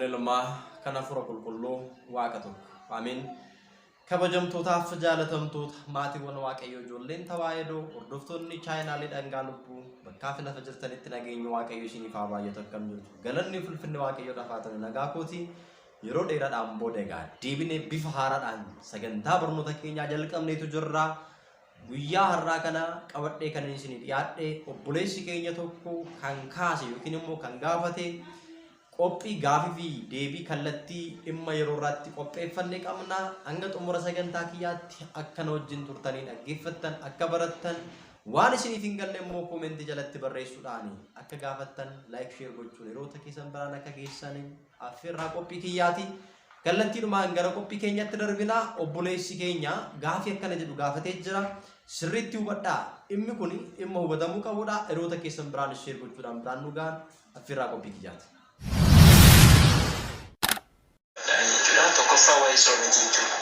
kan Ilmaa, kan Hafuura Qulqulluu, Waaqa tokko. Ameen. Kabajamtootaaf jaalatamtoota maatiiwwan Waaqayyoo ijoolleen Tawaahidoo hordoftoonni chaayinaalee dhangaa lubbuu bakkaa fi lafa jirtanitti nageenyi Waaqayyo isiniif haa baay'atu akkam jirtu. Galanni ulfinni Waaqayyoodhaaf haa ta'u nagaa kooti. Yeroo dheeraadhaan booda egaa deebinee bifa haaraadhaan sagantaa barnoota keenyaa jalqabneetu jirra. Guyyaa har'aa kana qabadhee kan isinii dhiyaadhe obboleessi keenya tokko kan kaase yookiin immoo kan gaafate qophii gaafii fi deebii kallattii dhimma yeroo irraatti qopheeffanne qabna. Hanga xumura sagantaa kiyyaatti akka na wajjin turtanii dhaggeeffattan akka barattan waan isiniif hin galle immoo koomentii jalatti barreessuudhaan akka gaafattan laayik sheer gochuun yeroota keessan biraan akka geessan affeerraa qophii kiyyaati. Kallattiidhumaan gara qophii keenyatti darbina. Obboleessi keenya gaafii akkana jedhu gaafatee jira. Sirriitti hubadhaa. Dhimmi kun dhimma hubatamuu qabudha. Hiriyoota keessan biraan sheer gochuudhaan biraan nu gahan affeerraa qophii kiyyaati. Jechuudha. Tokkoffaa waa'ee soomiti jechuudha.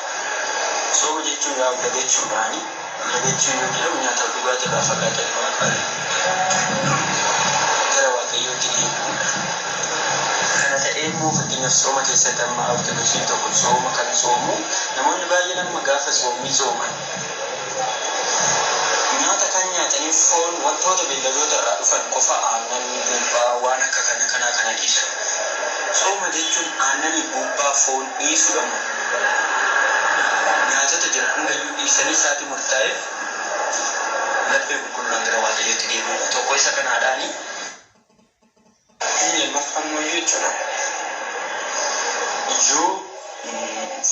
Sooma jechuun yaa'u lagachuudhaani. Lagachuu yoo jedhamu nyaataaf dhugaatii irraa fagaatanii Waaqaan gara Waaqayyootti deebi'uudha. Kana ta'ee immoo fakkeenyaaf sooma keessatti amma Ortodoksiin tokko sooma kan soomu namoonni baay'een amma gaafa soommii sooman nyaata kan nyaataniif foon wantoota beelladoota irraa dhufan qofa aannan, buuphaa waan akka kana kanaa kana dhiisu. Sooma jechuun aannanii buuphaa foon dhiisuudha moo? Nyaatota jiran hundayyuu dhiisanii sa'aatii murtaa'eef laphee qulqulluudhaan gara Waaqayyootti deebi'uudha. Tokko isa kanaadhaani. Inni lammaffaa immoo jechuudha yoo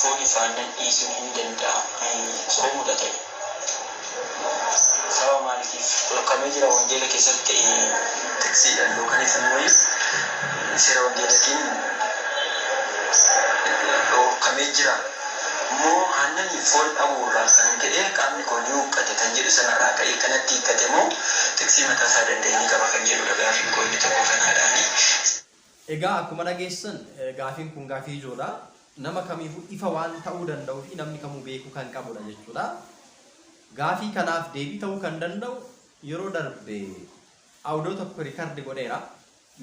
fooniif aannan dhiisuun hin danda'a soomudha ta'e sababa maaliitiif dhorkamee jira wangeela keessatti tiksiidhaan yookanis immoo seera wangeelatiin dhorkamee jira moo aannanii foon dhabuu irraa kan ka'e qaamni koo ni huqqate kan jedhu sanarraa ka'ee kanatti hiikkate moo tiksii mataa isaa danda'e ni qaba kan jedhudha gaafiin koo inni tokko kanaadhaani. Egaa akkuma dhageessan gaafiin kun gaafii ijoodha. Nama kamiifuu ifa waan ta'uu danda'uu fi namni kamuu beekuu kan qabudha jechuudha. Gaafii kanaaf deebii ta'uu kan danda'u yeroo darbe awudoo tokko riikardi godheera.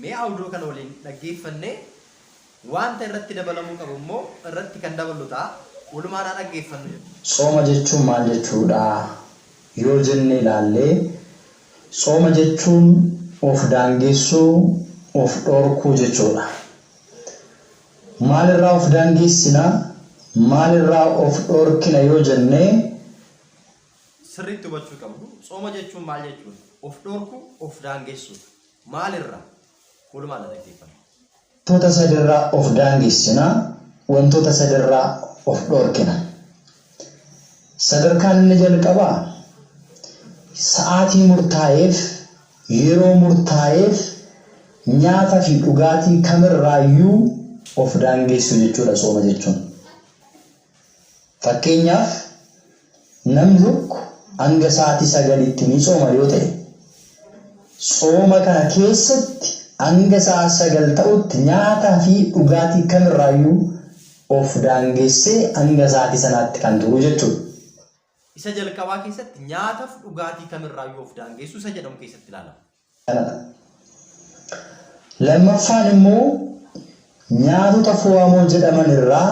Mee awudoo kana waliin dhaggeeffannee waanta irratti dabalamuu qabu immoo irratti kan daballu ta'a. Walumaan haa dhaggeeffannu jedha. Tsooma jechuun maal jechuudha yoo jenne ilaalle, tsooma jechuun of daangeessuu, of dhorkuu jechuudha. Maalirraa of daangeessina, maalirraa of dhorkina yoo jenne, Sirriitti hubachuu qabdu. Tsooma jechuun maal jechuudha? Of dhorkuu, of daangessuudha. Maalirraa? Walumaan haa dhaggeeffannu. Wantoota sadirraa of daangessina, wantoota sadirraa of dhorkina. Sadarkaan inni jalqabaa sa'aatii murtaa'eef, yeroo murtaa'eef nyaata fi dhugaatii kamirraayyuu of daangessuu jechuudha tsooma jechuun. Fakkeenyaaf, namni tokko hanga sa'aatii 9tti ni tsooma yoo ta'e, tsooma kana keessatti hanga sa'a 9 ta'utti nyaataa fi dhugaatii kamirraayyuu of daangessee hanga sa'aatii sanaatti kan turu jechuudha. Isa jalqabaa keessatti nyaataf dhugaatii kamirraayyuu of daangeessuu isa jedhamu keessatti ilaalama. Kanadha. Lammaffaan immoo nyaatota fo'amoo jedhaman irraa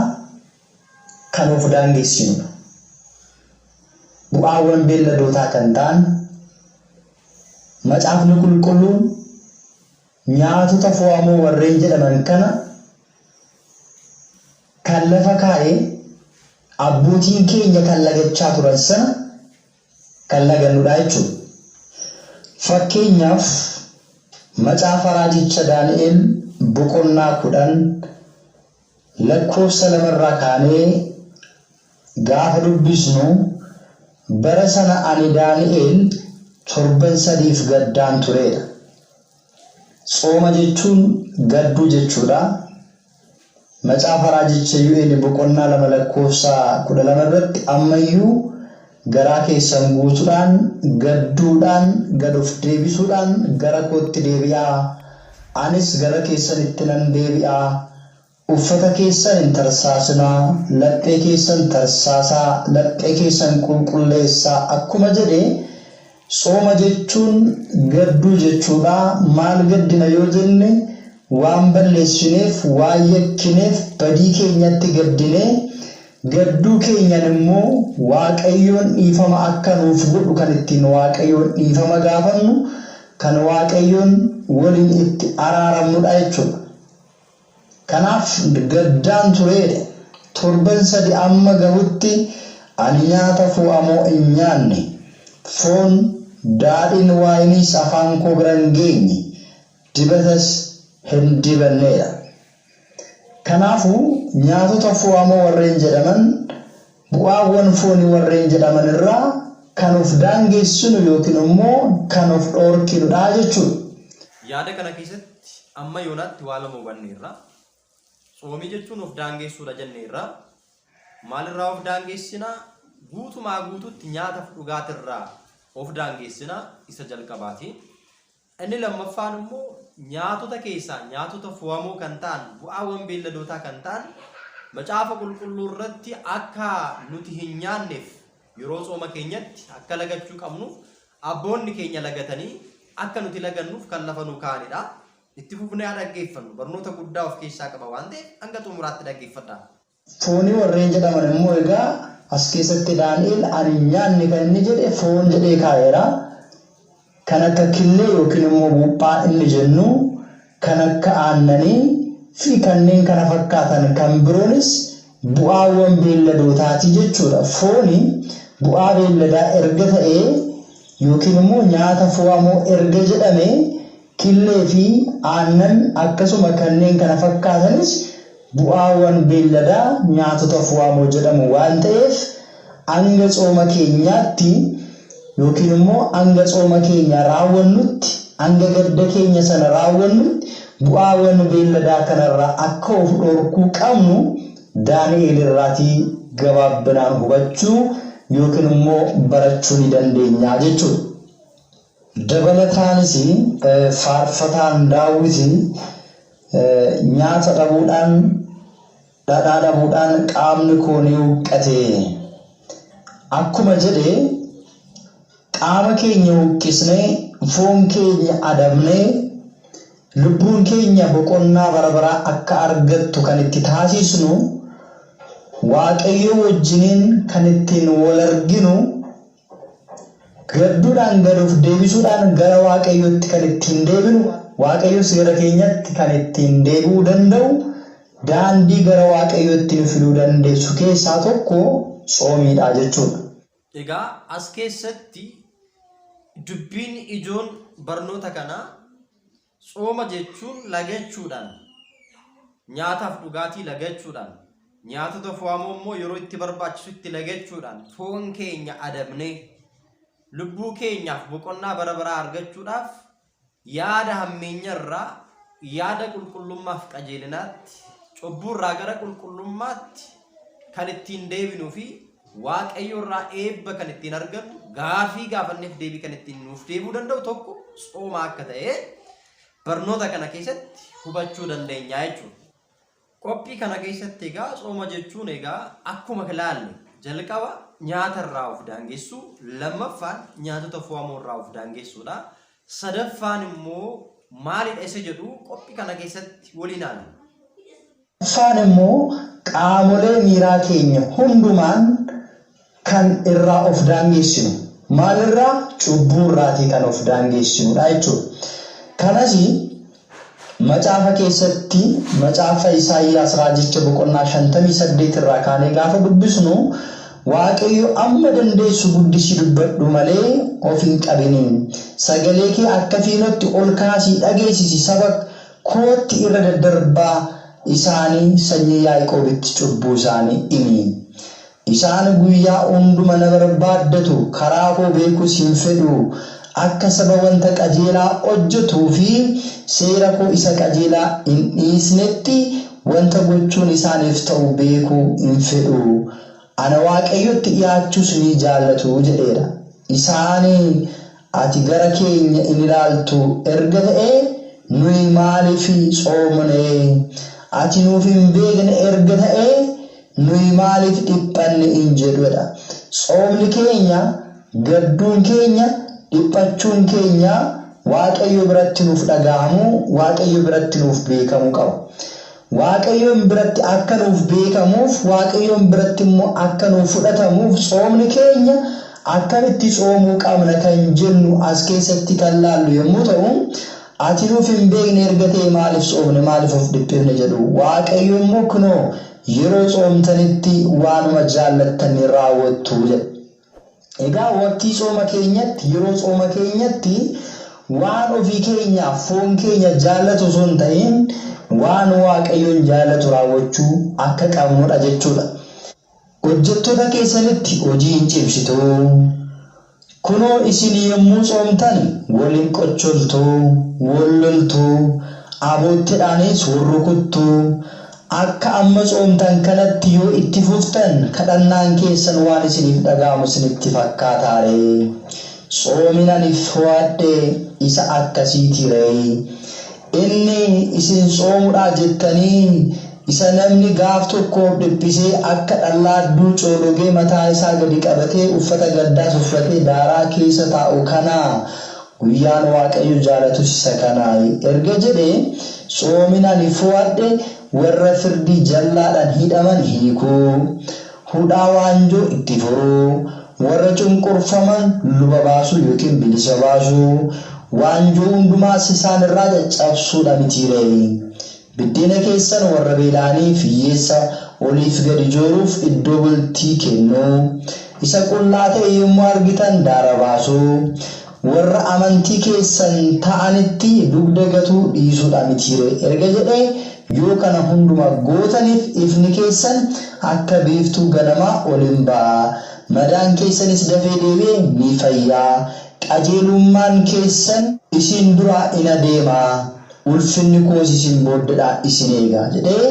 kan of daangessinudha. Bu'aawwan beelladootaa kan ta'an Macaafni Qulqulluun nyaatota fo'amoo warreen jedhaman kana kan lafa kaa'e abbootiin keenya kan lagachaa turan sana kan lagannudha jechuudha. Fakkeenyaaf Macaafa Raajicha Daani'el boqonnaa 10 lakkoofsa 2 irraa kaanee gaafa dubbisnu bara sana ani Daani'el torban sadiif gaddaan tureedha. Tsooma jechuun gadduu jechuudha. Macaafa raajicha Yu'eel boqonnaa 2 lakkoofsa 12 irratti amma iyyuu garaa keessan guutuudhaan, gadduudhaan, gad of deebisuudhaan gara kootti deebi'aa, anis gara keessanitti nan deebi'a, uffata keessan hin tarsaasinaa, laphee keessan tarsaasaa, laphee keessan qulqulleessaa akkuma jedhe Tsooma jechuun gadduu jechuudha. Maal gaddina yoo jenne waan balleessineef, waan yakkineef badii keenyatti gaddinee gadduu keenyan immoo Waaqayyoon dhiifama akka nuuf godhu kan ittiin Waaqayyoon dhiifama gaafannu, kan Waaqayyoon waliin itti araaramnudha jechuudha. Kanaaf gaddaan tureedha. Torban sadi amma gahutti ani nyaata fo'amoo hin nyaanne. Foon, daadhiin waayiniis afaan koo bira hin geenye, dibatas hin dibanneedha. Kanaafuu nyaatota fo'amoo warreen jedhaman, bu'aawwan foonii warreen jedhaman irraa kan of daangeessinu yookiin immoo kan of dhoorkinudha jechuudha. Yaada kana keessatti amma yoonaatti waa lama hubanneerra. Tsoomii jechuun of daangeessuudha jenneerra. Maalirraa of daangeessina? Guutumaa guututti nyaataf dhugaatirraa of daangeessina isa jalqabaati. Inni lammaffaan immoo nyaatota keessaa nyaatota fo'amoo kan ta'an bu'aawwan beelladootaa kan ta'an macaafa qulqulluu irratti akka nuti hin nyaanneef yeroo tsooma keenyatti akka lagachuu qabnuuf abboonni keenya lagatanii akka nuti lagannuuf kan lafa nu kaa'anidha. Itti fufnee haa dhaggeeffannu. Barnoota guddaa of keessaa qaba waan ta'eef hanga xumuraatti dhaggeeffadhaa. Foonii warreen jedhaman immoo egaa as keessatti Daani'el ani hin nyaanne kan inni jedhe foon jedhee kaa'eera. Kan akka killee yookiin immoo buuphaa inni jennu, kan akka aannanii fi kanneen kana fakkaatan kan biroonis bu'aawwan beelladootaati jechuudha. Fooni bu'aa beelladaa erga ta'ee yookiin immoo nyaata fo'amoo erga jedhamee killee fi aannan akkasuma kanneen kana fakkaatanis bu'aawwan beelladaa nyaatota fo'amoo jedhamu waan ta'eef hanga tsooma keenyaatti yookiin immoo hanga tsooma keenya raawwannutti, hanga gadda keenya sana raawwannutti bu'aawwan beelladaa kanarraa akka of dhorkuu qabnu Daani'eel irraatii gabaabbinaan hubachuu yookiin immoo barachuu ni dandeenya jechuudha. Dabalataanis faarfataan Daawit nyaata dhabuudhaan, dhadhaa dhabuudhaan qaamni koo ni huqqate akkuma jedhe qaama keenya huqqisnee, foon keenya adabnee, lubbuun keenya boqonnaa bara baraa akka argattu kan itti taasisnu, Waaqayyo wajjiniin kan ittiin wal arginu, gadduudhaan gad of deebisuudhaan gara Waaqayyootti kan ittiin deebinu, Waaqayyos gara keenyatti kan ittiin deebi'uu danda'u, daandii gara Waaqayyootti nu fiduu dandeessu keessaa tokko tsoomiidha jechuudha. Egaa as keessatti dubbiin ijoon barnoota kanaa Tsooma jechuun lagachuudhaan, nyaataaf dhugaatii lagachuudhaan, nyaatota fo'amoo immoo yeroo itti barbaachisutti lagachuudhaan foon keenya adabnee lubbuu keenyaaf boqonnaa bara baraa argachuudhaaf yaada hammeenya irraa yaada qulqullummaaf qajeelinaatti, cubbuu irraa gara qulqullummaatti kan ittiin deebinuu fi Waaqayyo irraa eebba kan ittiin argannu, gaafii gaafanneef deebii kan ittiin nuuf deebi'uu danda'u tokko tsooma akka ta'e barnoota kana keessatti hubachuu dandeenya jechuudha. Qophii kana keessatti egaa tsooma jechuun egaa akkuma ilaalle jalqaba nyaata irraa of daangessuu, lammaffaan nyaatota fo'amoo irraa of daangessuudha. Sadaffaan immoo maalidha isa jedhu qophii kana keessatti waliin ilaalla. Ffaan immoo qaamolee miiraa keenya hundumaan kan irraa of daangeessinu. Maalirraa? Cubbuu irraatii kan of daangeessinudha jechuudha. Kanas macaafa keessatti macaafa Isaayyaas raajicha boqonnaa 58 irraa kaanee gaafa dubbisnu Waaqayyo amma dandeessu guddisii dubbadhu malee of hin qabini. Sagalee kee akka fiinootti ol kaasii dhageessisi saba kootti irra daddarbaa isaanii sanyii Yaaqoobitti cubbuu isaanii himi. Isaan guyyaa hunduma na barbaaddatu, karaa koo beekuus hin fedhu. Akka saba wanta qajeelaa hojjetuu fi seera koo isa qajeelaa hin dhiisnetti wanta gochuun isaaniif ta'u beekuu hin fedhu. Ana Waaqayyotti dhi'aachuus ni jaallatu jedheera. Isaan Ati gara keenya in ilaaltu erga ta'ee, nuyi maaliif tsoomne? Ati nuuf hin beekne erga ta'ee, nuyi maaliif dhiphanne? in jedhu jedha. Tsoomni keenya, gadduun keenya, dhiphachuun keenya Waaqayyo biratti nuuf dhaga'amuu, Waaqayyo biratti nuuf beekamuu qaba. Waaqayyoon biratti akka nuuf beekamuuf, Waaqayyoon biratti immoo akka nuuf fudhatamuuf tsoomni keenya akkamitti tsoomuu qabna kan jennu as keessatti kan laallu yommuu ta'u, ati nuuf hin beekne erga ta'e maaliif tsoomne, maaliif of dhiphifne jedhu. Waaqayyo immoo kunoo yeroo tsoomtanitti waanuma jaallattan ni raawwattu jedha. Egaa waqtii tsooma keenyatti, yeroo tsooma keenyatti waan ofii keenyaaf foon keenya jaallatu osoo hin ta'in waan Waaqayyoon jaallatu raawwachuu akka qabnudha jechuudha. Hojjettoota keessanitti hojii hin cimsitu. Kunoo isin yommuu tsoomtan wal hin qocholtu, wal loltu, aboottedhaanis wal rukuttu. Akka amma tsoomtan kanatti yoo itti fuftan kadhannaan keessan waan isiniif dhaga'amu isinitti fakkaataa ree? Tsoomin ani fo'adhe isa akkasiitii ree? Inni isin tsoomudhaa jettanii isa namni gaaf tokko of dhiphisee akka dhallaadduu coologee mataa isaa gadi qabatee uffata gaddaas uffatee daaraa keessa taa'u kanaa? Guyyaan Waaqayyo jaalatus isa kanaayi erga jedhee, tsoomin ani fo'adhe warra firdii jallaadhaan hidhaman hiikuu, hudhaa waanjoo itti furuu, warra cunqurfaman luba baasuu yookiin bilisa baasuu, waanjoo hundumaas isaan irraa caccabsuudha mitii ree? Biddeena keessan warra beela'aniif, hiyyeessa oliif gadi jooruuf iddoo bultii kennuu, isa qullaa ta'e yommuu argitan daara baasuu, warra amantii keessan ta'anitti dugda gatuu dhiisuudha mitiiree? erga jedhee, yoo kana hundumaa gootaniif ifni keessan akka biiftuu ganamaa ol in ba'a, madaan keessanis dafee deebi'ee ni fayya, qajeelummaan keessan isin dura in adeema. Ulfinni koos isin booddedhaa isin eega jedhee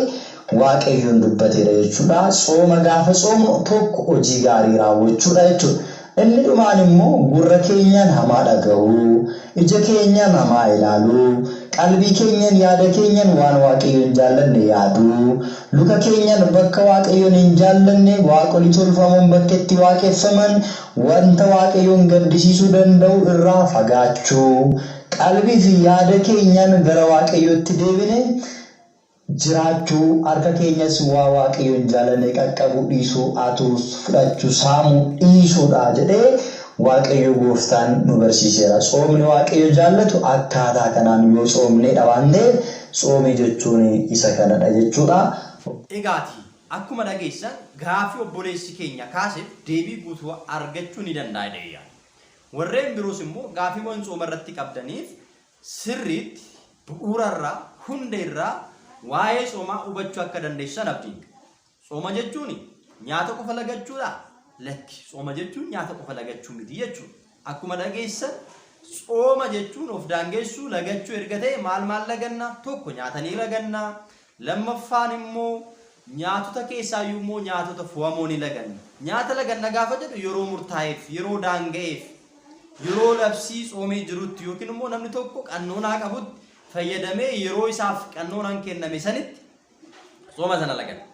Waaqayyoon dubbateera jechuudha. Tsooma gaafa tsoomnu tokko hojii gaarii raawwachuudha jechuudha. Inni dhumaan immoo gurra keenyaan hamaa dhaga'uu, ija keenyaan hamaa ilaaluu, qalbii keenyan yaada keenyan waan Waaqayyoon hin jaallanne yaaduu, luka keenyan bakka Waaqayyoon hin jaallanne waaqolii tolfamoon bakka itti waaqeffaman wanta Waaqayyoon gaddisiisuu danda'u irraa fagaachuu, Qalbii fi yaada keenyaan gara Waaqayyootti deebine jiraachuu, harka keenyas waa Waaqayyo hin jaallanne qaqqabuu dhiisuu, hatuus, fudhachuu, saamuu dhiisuudha jedhee Waaqayyo gooftaan nu barsiiseera. Tsoomni Waaqayyo jaallatu akkaataa kanaan yoo tsoomneedha waan ta'eef tsoomii jechuun isa kanadha jechuudha. Egaati akkuma dhageessan gaaffii obboleessi keenya kaaseef deebii guutuu argachuu ni danda'a jedhee yaada. Warreen biroos immoo gaafiiwwan tsooma irratti qabdaniif sirriitti bu'uura irraa, hunde irraa waa'ee tsoomaa hubachuu akka dandeessan abdiin qaba. Tsooma jechuun nyaata qofa lagachuudhaa? Lakki, tsooma jechuun nyaata qofa lagachuu miti jechuudha. Akkuma dhageessan tsooma jechuun of daangeessuu, lagachuu erga ta'e maal maal laganna? Tokko nyaata ni laganna. Lammaffaan immoo nyaatota keessaayyuu immoo nyaatota fo'amoo ni laganna. Nyaata laganna gaafa jedhu yeroo murtaa'eef, yeroo daanga'eef, yeroo labsii tsoomii jirutti yookiin immoo namni tokko qannoonaa qabutti fayyadamee yeroo isaaf qannoonaan kenname sanitti tsooma sana laganna.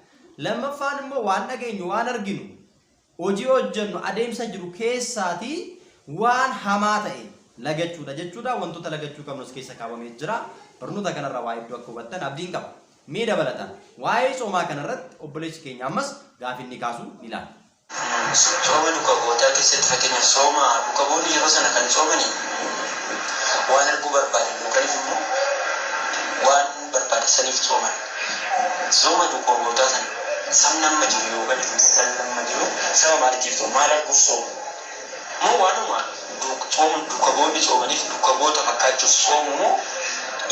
Lammaffaan immoo waan dhageenyu, waan arginu, hojii hojjennu adeemsa jiru keessaatii waan hamaa ta'e lagachuudha jechuudha. Wantoota lagachuu qabnu as keessa kaawwamee jira. Barnoota kanarraa waa hedduu akka hubattan abdiin qaba. Mee dabalataan waa'ee tsoomaa kanarratti obboleessi keenya ammas gaafii inni kaasu ni ilaalla. Tsooma duuka bu'ootaa keessatti fakkeenyaaf tsooma duuka bu'oonni yeroo sana kan tsoomani waan arguu barbaadan yookanis immoo waan barbaadan saniif tsooman. Tsooma duuka bu'ootaa sana sabni amma jiru yookaan immoo dhalli amma jiru saba maaliitiif tsooma? Maal arguuf tsoomu? Moo waanuma tsooma duuka bu'oonni tsoomaniif duuka bu'oota fakkaachuuf tsoomu moo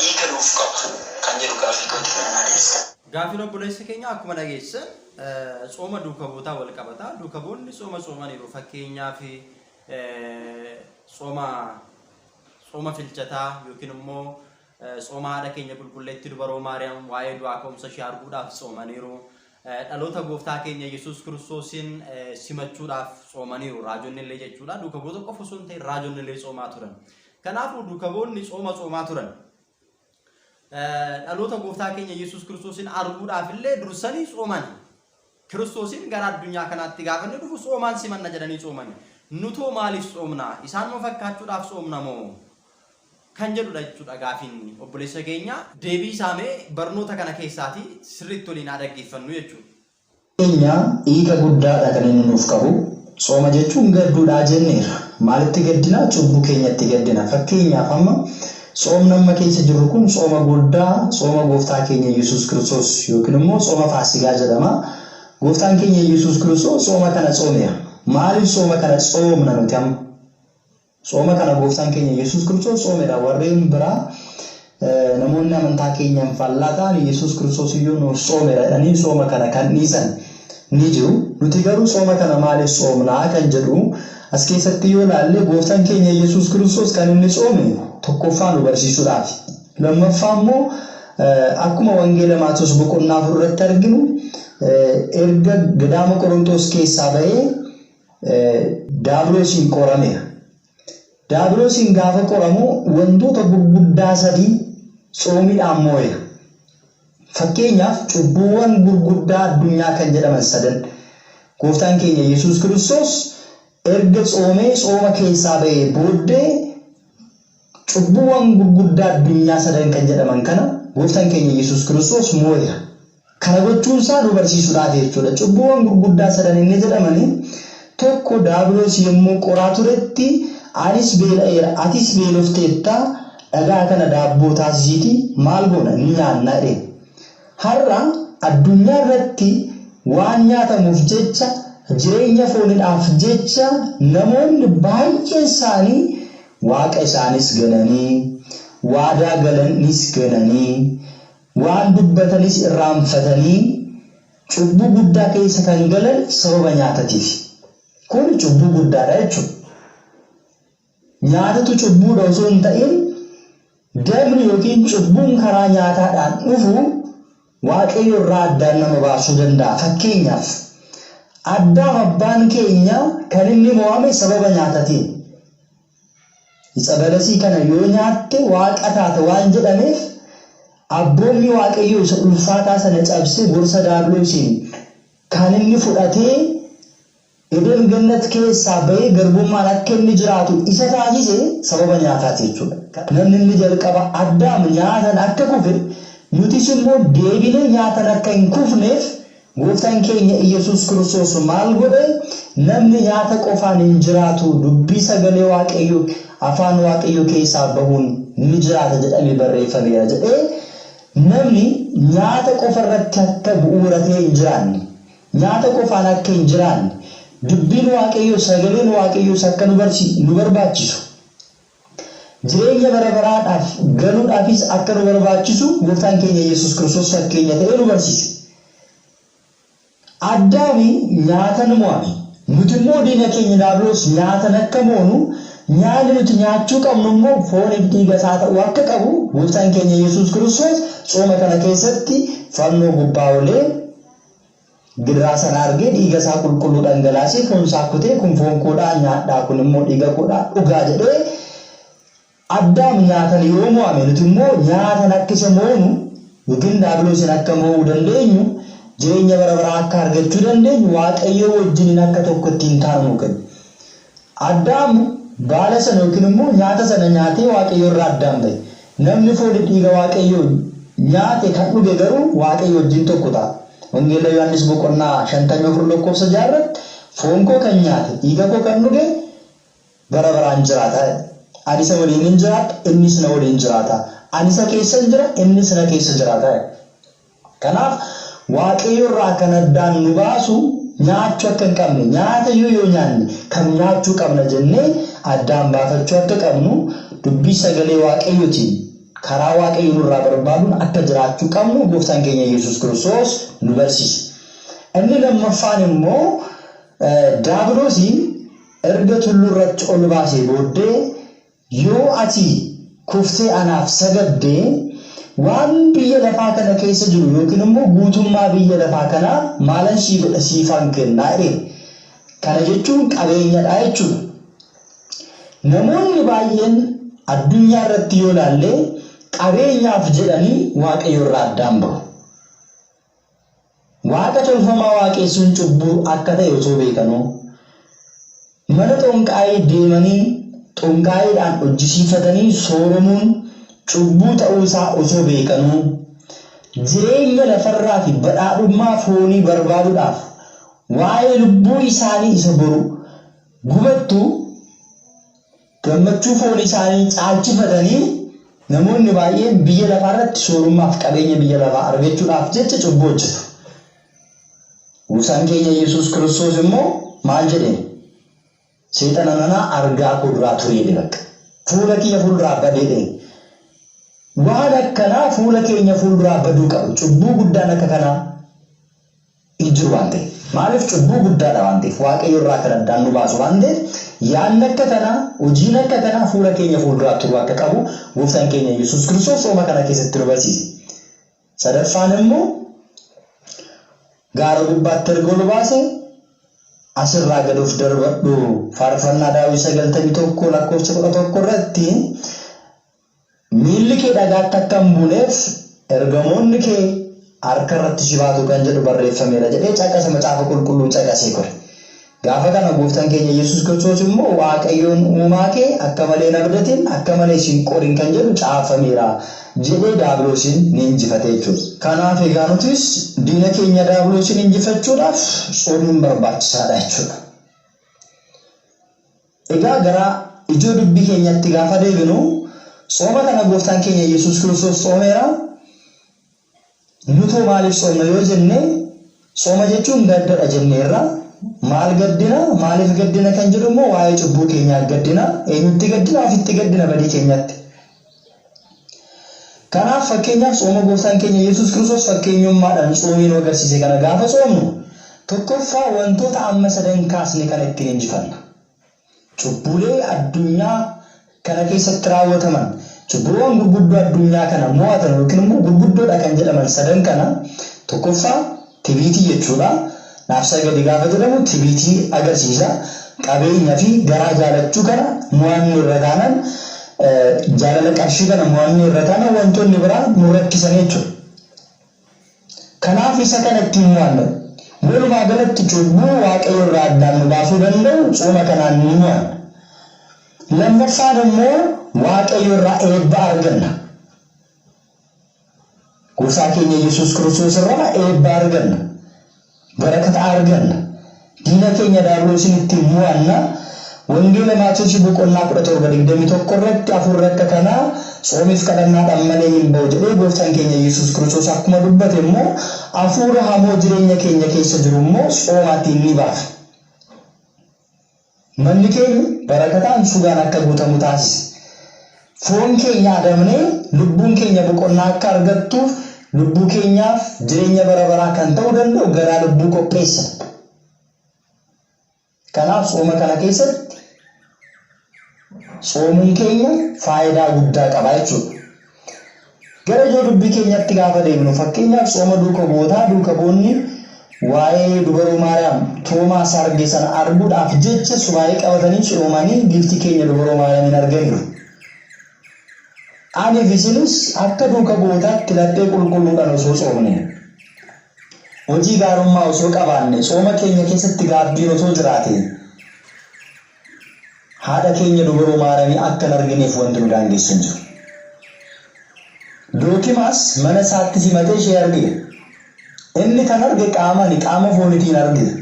hiika nuuf qaba kan jedhu gaaffii kooti kana naa deebista. Gaaffiin obboleessa keenyaa akkuma dhageessan tsooma duuka bu'ootaa wal qabata. Duuka bu'oonni tsooma tsoomaniiru. Fakkeenyaaf tsooma tsooma filchataa yookiin immoo Tsooma haadha keenya qulqulleettii dubaroo Maariyaam waa'ee du'aa ka'umsa ishee arguudhaaf tsoomaniiru. Dhaloota gooftaa keenya Yesuus Kiristoosiin simachuudhaaf tsoomaniiru. Raajonni illee jechuudha. Duuka bu'oota qofa osoo hin ta'in raajonni illee tsoomaa turan. Kanaafuu duuka bu'oonni tsooma tsoomaa turan. Dhaloota gooftaa keenya Yesuus Kiristoosiin arguudhaaf illee dursanii tsooman. Kiristoosiin gara addunyaa kanaatti gaafa inni dhufu tsoomaan simanna jedhanii tsoomani. Nutoo maaliif tsoomna? Isaanuma fakkaachuudhaaf tsoomna moo? Kan jedhudha jechuudha gaafiin obboleessa keenya. Deebii isaa mee barnoota kana keessaatii sirriitti waliin haa dhaggeeffannu jechuudha. Keenya hiika guddaadha kan inni nuuf qabu. Tsooma jechuun gadduudhaa jenneerra. Maalitti gaddinaa? Cubbuu keenyatti gaddina. Fakkeenyaaf amma tsoomni amma keessa jirru kun tsooma guddaa, tsooma gooftaa keenya Yesuus Kiristoos yookiin immoo tsooma Faasigaa jedhama. Gooftaan keenya Yesuus Kiristoos tsooma kana tsoomeera. Maaliif tsooma kana tsoomna nuti amma? Tsooma kana gooftaan keenya Yesuus Kiristoos tsoomeera. Warreen biraa namoonni amantaa keenyaan faallaa ta'an Yesuus Kiristoos iyyuu nuuf tsoomeera jedhanii tsooma kana kan dhiisan ni jiru. Nuti garuu tsooma kana maaliif tsoomnaa kan jedhu as keessatti yoo ilaalle gooftaan keenya Yesuus Kiristoos kan inni tsoome tokkoffaa nu barsiisuudhaafi. Lammaffaa immoo akkuma Wangeela Maatewos boqonnaa 4 irratti arginu erga gadaama Qorontoos keessaa ba'ee Daabiloosiin qorameera. Daabiloosiin gaafa qoramu wantoota gurguddaa sadii tsoomiidhaan moo'eera. Fakkeenyaaf cubbuuwwan gurguddaa addunyaa kan jedhaman sadan gooftaan keenya Yesuus Kiristoos erga tsoomee tsooma keessaa ba'ee booddee Cubbuuwwan gurguddaa addunyaa sadan kan jedhaman kana Gooftaan keenya Yesuus Kiristoos moo'eera. Kana gochuun isaa nu barsiisuudhaafi jechuudha. Cubbuuwwan gurguddaa sadan inni jedhamani tokko Daabiloos yommuu qoraa turetti anis beela'eera atis beelofteetta dhagaa kana daabboo taasisiitii maal goona ni nyaanna jedheen. Har'a addunyaa irratti waan nyaatamuuf jecha, jireenya foonidhaaf jecha namoonni baay'een isaanii Waaqa isaanis gananii, waadaa galanis gananii, waan dubbatanis irraanfatanii cubbuu guddaa keessa kan galan sababa nyaatatiifi. Kun cubbuu guddaadha jechuudha. Nyaatatu cubbuudha osoo hin ta'in dabni yookiin cubbuun karaa nyaataadhaan dhufu Waaqayyo irraa addaan nama baasuu danda'a. Fakkeenyaaf, Addaam abbaan keenya kan inni mo'ame sababa nyaatatiin. Itsa balasii kana yoo nyaatte Waaqa taata waan jedhameef abboommii Waaqayyoo isa ulfaataa sana cabsee gorsa Daabiloosiin kan inni fudhatee Eden Gannat keessaa bahee garbummaan akka inni jiraatu isa taasise sababa nyaataati jechuudha. Namni inni jalqaba Addaam nyaatan akka kufe nutis immoo deebinee nyaatan akka hin kufneef Gooftaan keenya Iyyasuus Kiristoos maal godhe? Namni nyaata qofaan hin jiraatu dubbii sagalee Waaqayyoo afaan Waaqayyoo keessaa bahuun ni jiraata jedhamee barreeffameera jedhee namni nyaata qofa irratti akka bu'uuratee hin jiraanne Nyaata qofaan akka hin jiraanne, dubbiin Waaqayyoo, sagaleen Waaqayyoos akka nu nu barbaachisu, jireenya bara baraadhaaf galuudhaafis akka nu barbaachisu Gooftaan keenya Yesuus Kiristoos fakkeenya ta'ee nu barsiise. Addaami nyaatan mo'ame. Nuti immoo diina keenya Daabiloos nyaatan akka moonu, nyaanni nuti nyaachuu qabnu immoo fooniif dhiiga isaa ta'uu akka qabu Gooftaan keenya Yesuus Kiristoos tsooma kana keessatti fannoo gubbaa olee Gidiraa sana argee dhiiga isaa qulqulluu dhangalaasee foon isaa kutee kun foon koodhaa nyaadhaa kun immoo dhiiga koodhaa dhugaa jedhee Addaam nyaatan yoo mo'ame nuti immoo nyaatan akka isa moonu yookiin daabiloosiin akka mo'uu dandeenyu jireenya bara baraa akka argachuu dandeenyu Waaqayyoo wajjiniin akka tokko ittiin taanu nuu kenne. Addaam baala sana yookiin immoo nyaata sana nyaatee Waaqayyo irraa addaan ba'e. Namni fooni dhiiga Waaqayyoo nyaate kan dhuge garuu Waaqayyo wajjin tokko ta'a. Wangeela Yohaannis boqonnaa 54 lakkoofsa 6 irratti foon koo kan nyaate dhiiga koo kan dhuge bara baraan jiraata jedhe. Ani isa waliinin jiraadha, innis na waliin jiraata. Ani isa keessan jira, innis na keessa jiraata jedhe. Kanaaf Waaqayyo irraa kan addaan nu baasu nyaachuu akka hin qabne, nyaata iyyuu yoo nyaanne kam nyaachuu qabna jennee addaan baafachuu akka qabnu dubbii sagalee Waaqayyootiin karaa Waaqayyo nurraa barbaaduun akka jiraachuu qabnu Gooftaan keenya Yesuus Kiristoos nu barsiise. Inni lammaffaan immoo Daabiloosiin erga tulluu irratti ol baasee booddee Yoo ati kuftee anaaf sagadde, waan biyya lafaa kana keessa jiru yookiin immoo guutummaa biyya lafaa kanaa maalan sii godha siifan kenna jedheen. Kana jechuun qabeenyadha jechuudha. Namoonni baay'een addunyaa irratti yoo ilaalle qabeenyaaf jedhanii Waaqayyo irraa addaan bahu. Waaqa tolfamaa waaqeessuun cubbuu akka ta'e otoo beekanuu, mana xonqaayii deemanii xonqaayiidhaan hojjisiifatanii sooromuun cubbuu ta'uu isaa osoo beekanuu jireenya lafarraa fi badhaadhummaa foonii barbaaduudhaaf waa'ee lubbuu isaanii isa boru gubattu gammachuu foon isaanii caalchifatanii namoonni baay'een biyya lafaa irratti soorummaaf qabeenya biyya lafaa argachuudhaaf jecha cubbuu hojjetu. Gooftaan keenya Yesuus Kiristoos immoo maal jedheen? Seexana nanaa argaa koo duraa turee jedhe bakka. Fuula kiyya fuulduraa badee jedheen. Waan akkanaa fuula keenya fuulduraa baduu qabu. Cubbuu guddaan akka kanaa hin jiru waan ta'eef. Maaliif cubbuu guddaadha waan ta'eef Waaqayyo irraa kan addaan nu baasu waan ta'eef yaadni akka kanaa hojiin akka kanaa fuula keenya fuulduraa turuu akka qabu gooftaan keenya Yesuus Kiristoos sooma kana keessatti nu barsiise. Sadaffaan immoo gaara gubbaatti erga ol baase asirraa gad of darbadhu faarfannaa Daawit 91 lakkoofsa 11 irratti miilli kee dhagaatti akka hin buuneef ergamoonni kee harka irratti si baatu kan jedhu barreeffameera jedhee caqasa macaafa qulqulluu caqasee kore. Gaafa kana gooftaan keenya Yesuus Kiristoos immoo Waaqayyoon uumaa kee akka malee hin abdatin akka malee hin qorin kan jedhu caafameera jedhee daabiloosiin ni injifate jechuudha. Kanaaf egaa nutis diina keenya daabiloosiin injifachuudhaaf tsoomuun barbaachisaadha jechuudha. Egaa gara ijoo dubbii keenyatti gaafa deebinu tsooma kana gooftaan keenya Yesuus Kiristoos tsoomeera. Nutoo maaliif tsoomna yoo jenne tsooma jechuun gaddadha jenneerra. Maal gaddina? Maaliif gaddina kan jedhu immoo waa'ee cubbuu keenyaa gaddina. Eenyutti gaddina? Ofitti gaddina badii keenyatti. Kanaaf fakkeenyaaf tsooma gooftaan keenya Yesuus Kiristoos fakkeenyummaadhaan tsoomee nu agarsiise kana gaafa tsoomnu tokkoffaa wantoota amma sadan kaasne kana ittiin injifanna. Cubbuulee addunyaa kana keessatti raawwataman cubbuuwwan gurguddoo addunyaa kana mo'atan yookiin immoo gurguddoodha kan jedhaman sadan kana tokkoffaa tibiitii jechuudha. Naafsa gadi gaafa jedhamu tibiitii agarsiisa. Qabeenya fi garaa jaalachuu kana mo'annu irra taanaan jaalala qarshii kana mo'annu irra taanaan wantoonni biraa nu rakkisan jechuudha. Kanaaf isa kana ittiin mo'anna. Walumaa galatti cubbuu Waaqayyo irraa addaan nu baasuu danda'u tsooma kanaan ni mo'anna. Lammaffaan immoo Waaqayyo irraa eebba arganna. Gooftaa keenya Yesuus Kiristoos irraa eebba arganna. Barakata arganna. Diina keenya daabiloosiin ittiin mo'anna. Wangeela Maatewos boqonnaa 17:21 irratti hafuurri akka kanaa tsoomiif kadhannaadhaan malee hin ba'u jedhee gooftaan keenya Yesuus Kiristoos akkuma dubbate immoo hafuura hamoo jireenya keenya keessa jiru immoo tsoomaatiin ni baafna. Manni keenya barakataan sugaan akka guutamu taasisa. Foon keenya adamnee lubbuun keenya boqonnaa akka argattuuf lubbuu keenyaaf jireenya bara baraa kan ta'uu danda'u garaa lubbuu qopheessa. Kanaaf tsooma kana keessatti tsoomuun keenya faayidaa guddaa qaba jechuudha. Gara ijoo dubbii keenyatti gaafa deebinu fakkeenyaaf tsooma duuka bu'ootaa duuka bu'oonni waa'ee dubaroo Maariyaam Toomaas arge sana arguudhaaf jecha subaa'ee qabatanii tsoomanii giiftii keenya dubaroo Maariyaamiin arganiiru. Anii fi isinis akka duuka bu'ootaatti laphee qulqulluudhaan osoo tsoomne hojii gaarummaa osoo qabaanne tsooma keenya keessatti gaabbiin osoo jiraate haadha keenya dubaroo Maariyaamii akka hin argineef wanti nu daangessu hin jiru. Dookimaas mana isaatti simatee ishee argeera. Inni kan arge qaamani qaama foonitiin argeera.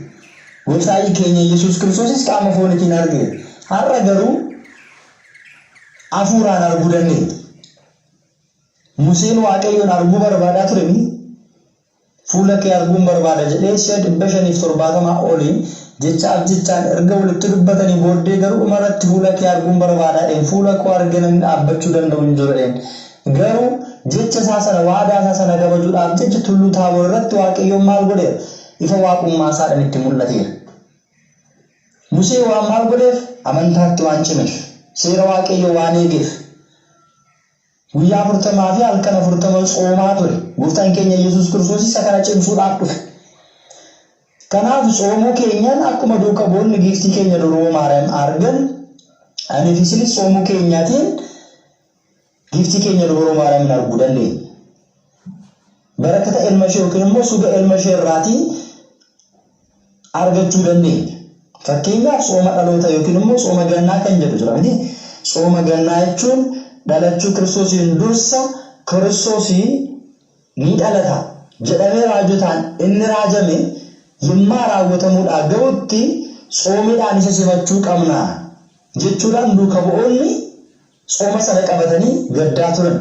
Gooftaa keenya Yesuus Kiristoosis qaama foonitiin argeera. Har'a garuu hafuuraan arguu dandeenya. Museen Waaqayyoon arguu barbaadaa ture mi? Fuula kee arguun barbaada jedhee si'a 570 olii jechaaf jechaan erga walitti dubbatanii booddee garuu dhumarratti fuula kee arguun barbaada jedheen fuula koo argee namni dhaabbachuu danda'u hin jiru jedheen. Garuu jecha isaa sana waadaa isaa sana kabajuudhaaf jecha tulluu Taaboor irratti Waaqayyoon maal godheera? Ifa waaqummaa isaadhaan itti mul'ateera. Musee waan maal godheef? Amantaatti waan cimeef. Seera Waaqayyoo waan eegeef. Guyyaa 40 fi halkan 40 tsoomaa ture. Gooftaan keenya Yesuus Kiristoos isa kana cimsuudhaaf dhufe. Kanaaf tsoomuu keenyaan akkuma duuka bu'oonni giiftii keenya durboo Maariyaam argan ani fi isinis tsoomuu keenyaatiin giiftii keenya dubroo Maariyaamiin arguu dandeenya. Barakata ilma ishee yookiin immoo suga ilma ishee irraatii argachuu dandeenya. Fakkeenyaaf tsooma dhaloota yookiin immoo tsooma gannaa kan jedhu jira miti. Tsooma gannaa jechuun dhalachuu Kiristoosiin dursa Kiristoosii ni dhalata jedhamee raajotaan inni raajame yemmaa raawwatamuudhaa ga'utti tsoomiidhaan isa simachuu qabna jechuudhaan duuka bu'oonni tsooma sana qabatanii gaddaa turan.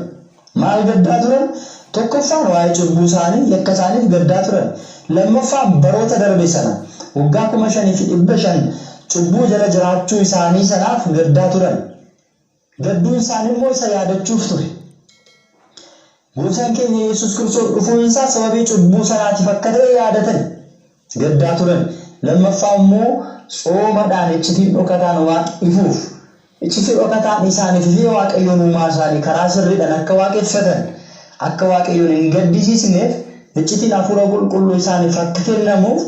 Maal gaddaa turan? Tokkoffaan waa'ee cubbuu isaanii, yakka isaaniif gaddaa turan. Lammaffaan baroota darbe sana waggaa 5,500 cubbuu jala jiraachuu isaanii sanaaf gaddaa turan. Gadduun isaanii immoo isa yaadachuuf ture. Gooftaan keenya Yesuus Kiristoos dhufuun isaa sababii cubbuu sanaatiif akka ta'e yaadatan gaddaa turan. Lammaffaa immoo tsoomadhaan iccitiin dhokataan waan ifuuf iccitii dhokataan isaaniif ifee Waaqayyoon uumaa isaanii karaa sirriidhaan akka waaqeffatan akka Waaqayyoon hin gaddisiisneef iccitiin hafuura qulqulluu isaaniif akka kennamuuf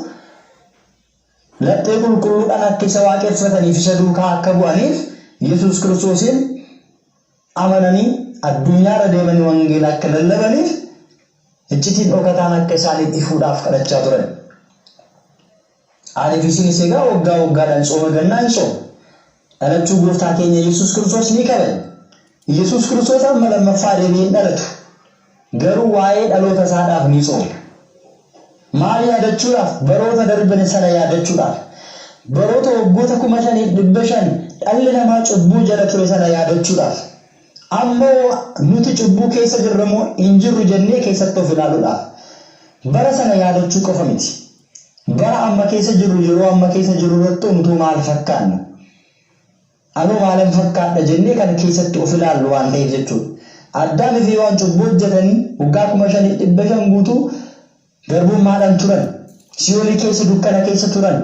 laphee qulqulluudhaan akka isa waaqeffataniif isa duukaa akka bu'aniif Yesuus Kiristoosiin amananii addunyaarra deemanii wangeela akka lallabaniif iccitiin dhokataan akka isaaniif ifuudhaaf kadhachaa turan. Aniif isinis egaa waggaa waggaadhaan tsooma gannaa hin tsoomna. Dhalachuu gooftaa keenya Yesuus Kiristoos ni kabajna. Yesuus Kiristoos amma lammaffaa deebi'ee hin dhalatu. Garuu waa'ee dhaloota isaadhaaf ni tsoomna. Maal yaadachuudhaaf? Baroota darban sana yaadachuudhaaf. Baroota waggoota 5,500 dhalli namaa cubbuu jala ture sana yaadachuudhaaf. Ammoo nuti cubbuu keessa jirra moo hin jirru jennee keessatti of ilaaluudhaaf. Bara sana yaadachuu qofa miti. Bara amma keessa jirru yeroo amma keessa jirru irratti nutuu maal fakkaanna? Anoo maalan fakkaadha jennee kan keessatti of ilaallu waan ta'eef jechuudha. Addaamii fi Hewaan cubbuu hojjetanii waggaa 5,500 guutuu garbummaadhaan turan. Si'oolii keessa dukkana keessa turan.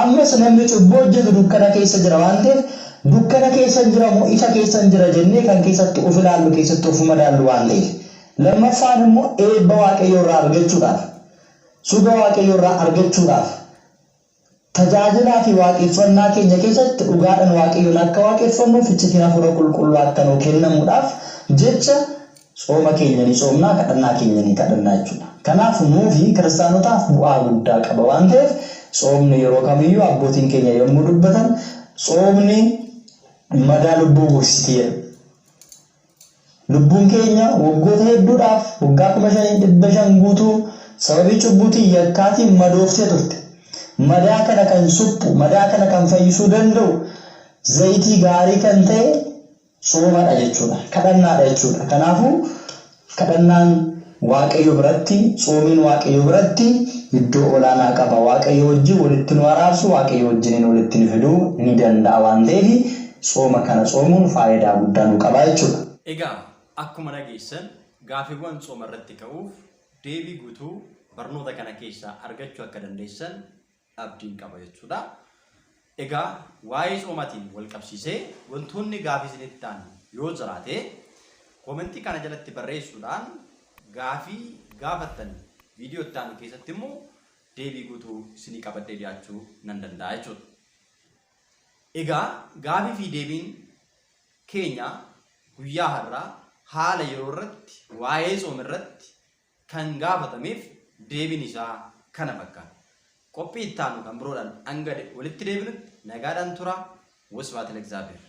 Ammas namni cubbuu hojjetu dukkana keessa jira waan ta'eef dukkana keessa jira moo ifa keessa jira jennee kan keessatti of ilaallu keessatti of madaallu waan ta'eef. Lammaffaan immoo eebba Waaqayyoo irraa argachuudhaaf. Suga Waaqayyoo irraa argachuudhaaf. Tajaajilaa fi waaqeffannaa keenya keessatti dhugaadhaan Waaqayyoon akka waaqeffannuuf iccitiin hafuura qulqulluu akka nuu kennamuudhaaf jecha tsooma keenya ni tsoomnaa kadhannaa keenya ni kadhannaa jechuudha. Kanaaf nuufi kiristaanotaaf bu'aa guddaa qaba waan ta'eef tsoomni yeroo kamiyyuu abbootiin keenya yommuu dubbatan tsoomni madaa lubbuu gogsiti jedhu. Lubbuun keenya waggoota hedduudhaaf waggaa 5,500 guutuu sababii cubbuutiin yakkaatiin madooftee turte. Madaa kana kan suphu, madaa kana kan fayyisuu danda'u zayitii gaarii kan ta'e tsoomadha jechuudha. Kadhannaadha jechuudha. Kanaafuu kadhannaan Waaqayyo biratti, tsoomiin Waaqayyo biratti iddoo olaanaa qaba. Waaqayyo wajjin walitti nu araarsu, Waaqayyo wajjiniin walitti nu fiduu ni danda'a waan ta'eef tsooma kana tsoomuun faayidaa guddaa nu qaba jechuudha. Egaa akkuma dhageessan gaafiiwwan tsooma irratti ka'uuf deebii guutuu barnoota kana keessaa argachuu akka dandeessan abdiin qaba jechuudha. Egaa waa'ee tsoomatiin wal qabsiisee wantoonni gaafii isinitti ta'an yoo jiraate koomentii kana jalatti barreessuudhaan gaafii gaafattan viidiyoo itti aanu keessatti immoo deebii guutuu isinii qabadhee dhiyaachuu nan danda'a jechuudha. Egaa gaafii fi deebiin keenya guyyaa har'aa haala yeroo irratti waa'ee tsoom irratti kan gaafatameef deebiin isaa kana fakkaata. Qophii itti aanu kan biroodhaan hanga walitti deebinutti nagaadhaan turaa. Wasbaat Legzaabeer.